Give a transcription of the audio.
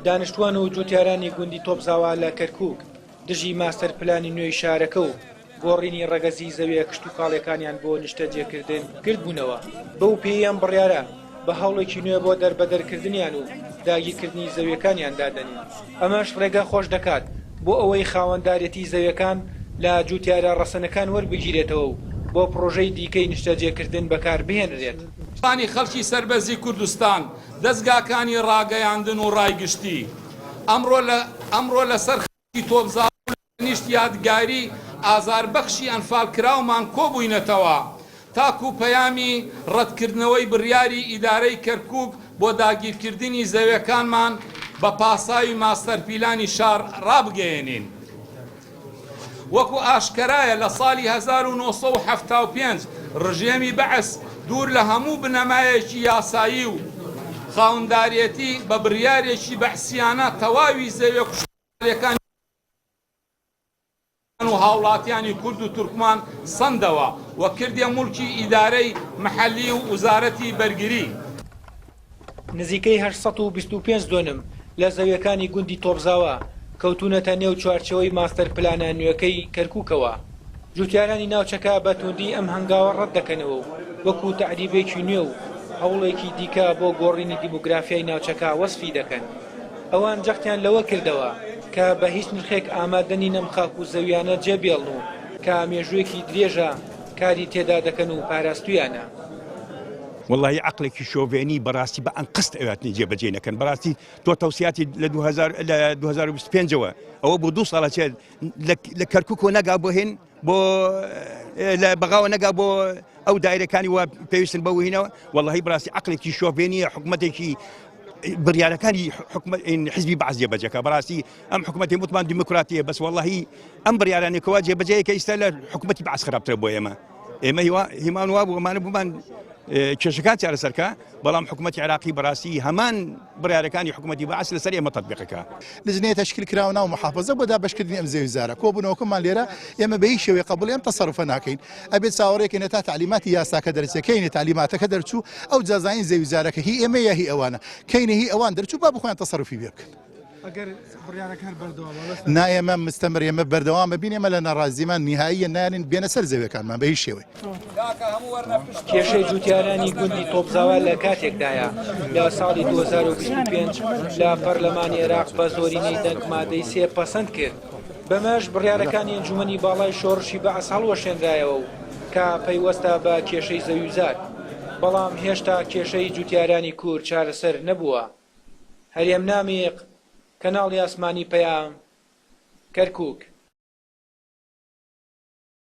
دانیشتوان و جوتیارانی گوندی تۆپزاوا لە کەرکوک دژی ماستەر پلانی نوێی شارەکە و گۆڕینی ڕەگەزی زەویە کشتوکاڵیەکانیان بۆ نیشتەجێکردن گردبوونەوە، بەو پێیەی ئەم بڕیارە بە هەوڵێکی نوێ بۆ دەربەدەرکردنیان و داگیرکردنی زەویەکانیان دادەنێن، ئەمەش ڕێگە خۆش دەکات بۆ ئەوەی خاوەندارێتی زەویەکان لە جوتیارە ڕەسەنەکان وەربگیرێتەوە و بۆ پڕۆژەی دیکەی نیشتەجێکردن بەکاربهێنرێت. انی خەڵکی سەربەرزی کوردستان، دەزگاکانی ڕاگەیاندن و ڕای گشتی ئەمڕۆ لە ئەمڕۆ لەسەر خاکی تۆپزاڕ و لە تەنیشت یادگاری ئازاربەخشی ئەنفالکراومان کۆبووینەتەوە تاکو پەیامی ڕەتکردنەوەی بڕیاری ئیدارەی کەرکوک بۆ داگیرکردنی زەوێکانمان بە پاساوی ماستەرپیلانی شار ڕابگەیەنین. وەکو ئاشکەرایە لە ساڵی 1975 ڕژێمی بەعس دوور لە هەموو بنەمایەکی یاسایی و خاوندارێتی بە بڕیارێکی بەعسیانە تەواوی زەویە کوشتوکاڵیەکانی و هاوڵاتیانی کورد و تورکمان سەندەوە و کردیە موڵکی ئیدارەی محەلی و وزارەتی بەرگری. نزیکەی 825 دۆنم لە زەویەکانی گوندی تۆپزاوا کەوتوونەتە نێو چوارچێوەی ماستەر پلانە نوێکەی کەرکوکەوە. جوتیارانی ناوچەکە بە توندی ئەم هەنگاوە ڕەتدەکەنەوە و وەکو تەعریبێکی نوێ و هەوڵێکی دیکە بۆ گۆڕینی دیمۆگرافیای ناوچەکە وەسفی دەکەن. ئەوان جەختیان لەوە کردەوە کە بە هیچ نرخێک ئامادە نین ئەم خاک و زەویانە جێبێڵن و کە مێژوویەکی درێژە کاری تێدا دەکەن و پاراستوویانە. وەڵاهی عەقڵێکی شۆڤێنی بەڕاستی بە ئەنقەست ئەواتنی جێبەجێ نەکەن بەڕاستی تۆ تەوسیاتی لە 2025 ەوە ئەوە بۆ دوو ساڵە چێت لە کەرکک و نەگا بۆ هێن بۆ لە بەغاوە نەگا بۆ ئەو دایرەکانی وە پێویستن بە وهینەوە وەڵی بڕاستی عقلێکی شۆڤێنیە حکوومەتێکی بڕیارەکانی حکومت حزبی بەعس جێبەجەکە بەڕاستی ئەم حکوومەتی وتمان دیموکراتیە بەس وەڵی ئەم بڕیارانێکەوە جێبەجەیە کە ئیستا لە حکوومەتی بەعس خراپترە بۆ ئێمە ئێمە هیمان وا بوو ئەمانە بوومان کێشەکان چارەسەرکە بەڵام حکوومەتی عراقی بەڕاستی هەمان بڕیارەکانی حکوومەتی بەعس لەسەر ئێمە تەتبیقەکە. لجنەیە تەشکیل کراوە ناو محافەزە بۆ دابەشکردنی ئەم زەوی زارە کۆبوونەوەکەمان لێرە ئێمە بە هیچ شێوەیەک قبوڵی ئەم تەسەروفە ناکەین ئەبێت چاوەڕێکەین هەتا تەعلیماتی یاساکە دەرچێت کەینێ تەعلیماتەکە دەرچوو ئەو جا زانین زەوی زارەکە هی ئێمەیە یا هی ئەوانە کەینێ هی ئەوان دەرچوو با بخۆیان تەسەروفی پێ بکەن. ئەگەر بڕیارەکە هەر بەردەوامە بەس نا ئێمە مستەمر ئێمە بەردەوام ئەبین ئێمە لە ناڕازیمان نیهاییە نایەنین بێنە سەر زەویەکانمان بە هیچ شێوەیەک. کێشەی جوتیارانی گوندی تۆپزاوا لە کاتێکدایە لە ساڵی 2025 لە پەرلەمانی عێراق بە زۆرینەی دەنگ مادەی سێ پەسەند کرد، بەمەش بڕیارەکانی ئەنجومەنی باڵای شۆڕشی بەعس هەڵوەشێنرایەوە و کە پەیوەستە بە کێشەی زەویوزار، بەڵام هێشتا کێشەی جوتیارانی کورد چارەسەر نەبووە. هەرێم نامیق، کەناڵی ئاسمانی پەیام، کەرکوک.